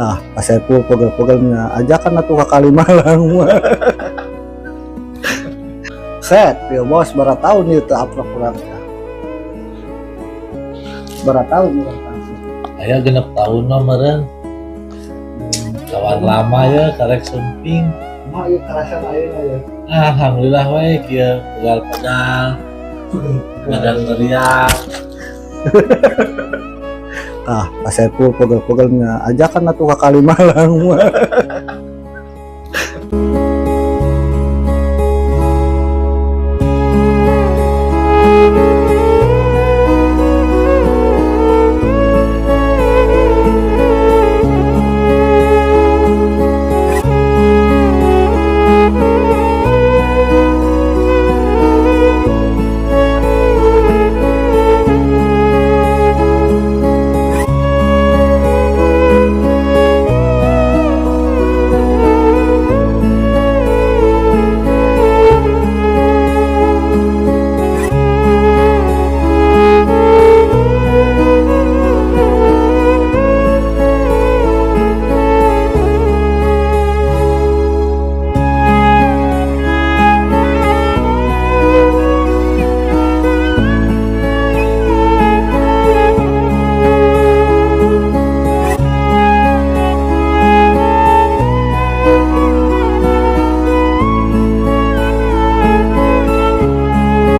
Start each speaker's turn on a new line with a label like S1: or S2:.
S1: Tah, Pak Saiful pegel-pegelnya ajakan atuh ka Kalimalang mah. Set, ya bos, berapa tahun ieu teu aprok urang tah. Berapa tahun urang tah?
S2: Aya 6 tahun mah meureun. Kawan lama ya, karek sumping.
S1: Mah ieu karasaan ayeuna ya.
S2: Alhamdulillah we kieu pegal-pegal. Badan meriah.
S1: Tah, Pak Saiful pegel-pegelnya ajakan atuh ka Kalimalang mah.